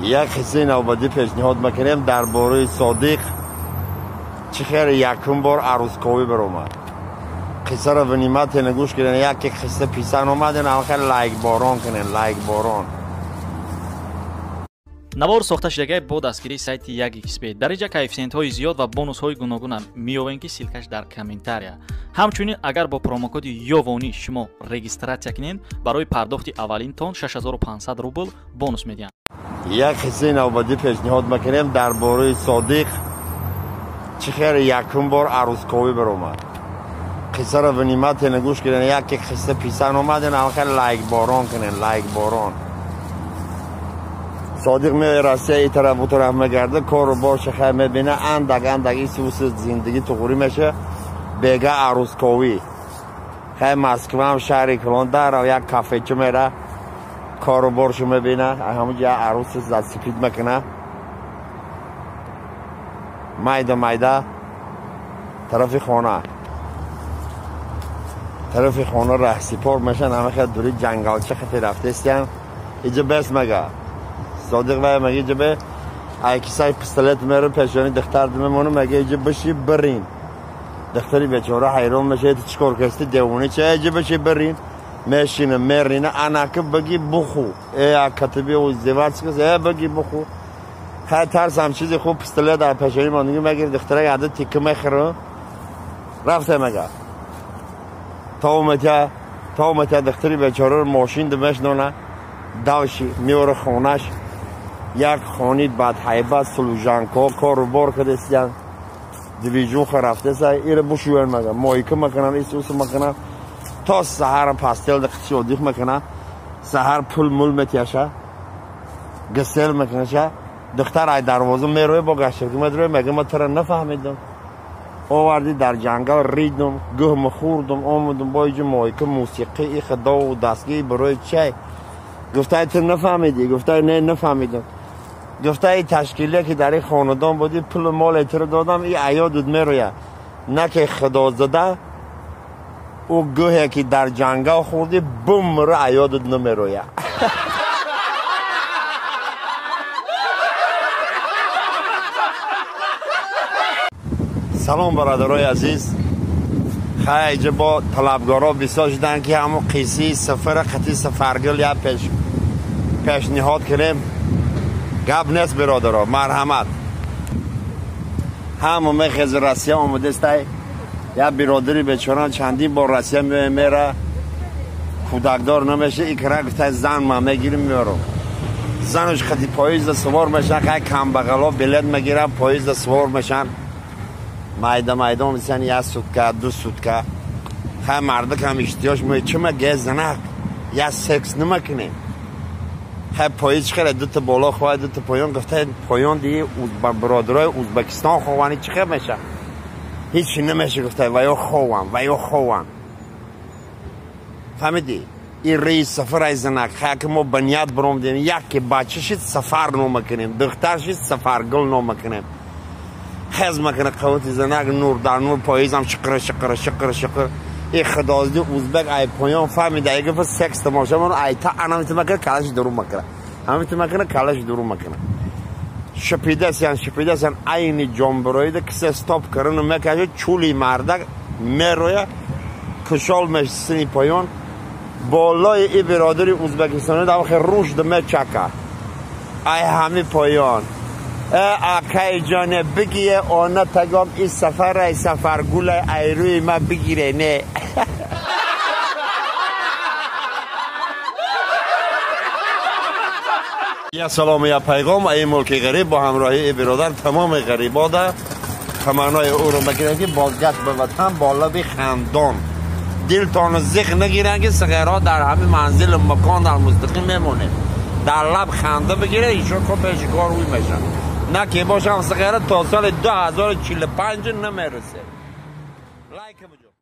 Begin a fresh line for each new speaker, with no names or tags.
Як қиссаи навбатӣ пешниҳод мекунем дар бораи Содиқ, чӣ хел якум бор арӯзковӣ баромад. Қиссаро внимательно гӯш кунед, яке қисса писан омаден, алхел лайкборон кунед, лайкборон.
Навор сохта шудагай бо дастгирии сайти 1xb. Дар инҷа коэффисиентҳои зиёд ва бонусҳои гуногунам меёвем, ки ссылкаш дар комментария. Ҳамчунин агар бо промокоди Ёвонӣ шумо регистратсия кунед, барои пардохти аввалинтон 6500 рубл бонус медиҳанд.
Як қиссаи навбатӣ пешниҳод мекунем дар бораи Содиқ, чӣ хел якум бор арӯзковӣ баромад. Қиссаро внимательно гӯш кунед, яке қисса писан омаден, алхел лайкборон кунед, лайкборон. Содиқ меояд Россия, и тараф у тараф мегарда, кору борша хай мебина, андак андак исуси зиндагӣ туғурӣ меша, бега арӯзковӣ. Хай Москваам шаҳри калон, дарав як кафеча мера, кору боршу мебина, ҳамуҷа арӯси зацепить мекуна. Майда майда тарафи хона. Тарафи хона раҳсипор мешан, ҳама хел дури ҷангалча хати рафтестиян. Иҷа бес мега. Содиқ вай мега иҷа бе айкисай пистолет меру пешони духтар мемону, мега иҷа биши бирин. Духтари бечора ҳайрон мешавад, чӣ кор касти девона ча, иҷа биши бирин. Мешина мерина, анаки баги буху. Э акатиби издеваться кас, э баги буху. Хай тарсам чизи хуб пистолет дар пешони мондагӣ мегири, духтара яда тика мехӯру. Рафта мега. То омадя духтари бечораро мошин мешнона, давши меора хонаш. Як хони бадҳайбат служанко кору бор кардестиян, движуха рафтеса, ира бушӯян мега, мойка мекунам, исус мекунам, то саҳар пастел дақичи одих мекуна, саҳар пул мул метияша, гасел мекунаша. Духтар ай дарвоза мероя, бо гаширки медроя, мега ма тура нафаҳмидам, оварди дар ҷангал ридум, гӯҳма хӯрдум, омадум бо иҷа мойка, мусиқӣ, иха дову дастгӣ барои чай. Гуфтай ту нафаҳмидӣ? Гуфтай не, нафаҳмидам. Гуфтай ташкилия ки дар ин хонадон будӣ, пулу моле туро додам, и аёдут мероя. На ки худозада ӯ гӯҳе ки дар ҷангал хӯрдӣ, бумро аёдут намероя. Салом бародарои азиз. Хай иҷа бо талабгаро бисёр шуданд, ки ҳамон қиссаи сафара қати сафаргул як пешниҳод кунем. Гап нест бародаро, марҳамат. Ҳама мехези Россия омадестай. Як биродари бечорам чандин бор Россия мера, кӯдакдор намеша, икра гуфтай зан ман мегирим меорам. Занаш қати поезда сувор мешан, хай камбағало билет мегиранд, поезда сувор мешан. Майда майда омадисан як сутка, ду сутка. Хай мардакам иштиёш ме, чӣ меге занак, як секс намекунем. Хай поезд чӣ хеле дута боло хоҳад, дута поён, гуфта поён дии бародарои Ӯзбекистон ховани чӣ хел меша? Ҳеҷ намеша, гуфта ва ё ховам, ва ё ховам. Фаҳмидӣ? Ин рейс сафар ай занак, хай ки мо ба ният баромадем, яке бача шид сафар номакунем, духтар шид сафаргул номакунем. Хез мекунад қавати занак, нур дар нур поездам шиқир шиқир шиқир шиқир. И худозди узбек ай поён фаҳмида, ай гуфта секс тамоша мон, ай та анамити макара, калаши дуру макара, ҳамити макара, калаши дуру макара. Шипидасян, шипидасян, айни ҷонбироида кисе стоп карану мекаша, чули мардак мероя, кушол мешсини поён, болои и биродари ӯзбекистони давхе рушд мечака. Ай ҳами поён. Акай ҷоне бигие она тагом и сафар ай сафаргулай ай рӯи ма бигире не. Я салом, я пайғом, ай мулки ғариб бо ҳамроҳии биродар тамоми ғарибода таманнои ӯро мекунем, ки бозгашт ба ватан бо лаби хандон. Дилтону зиқ нагиранд, ки сағирҳо дар ҳамин манзилу макон дар мустақим мемонед. Дар лаб ханда бигиред, ишон ко пеши кор ӯй мешаванд. На ки бошам сағира то соли 2045 намерасед. Лайк.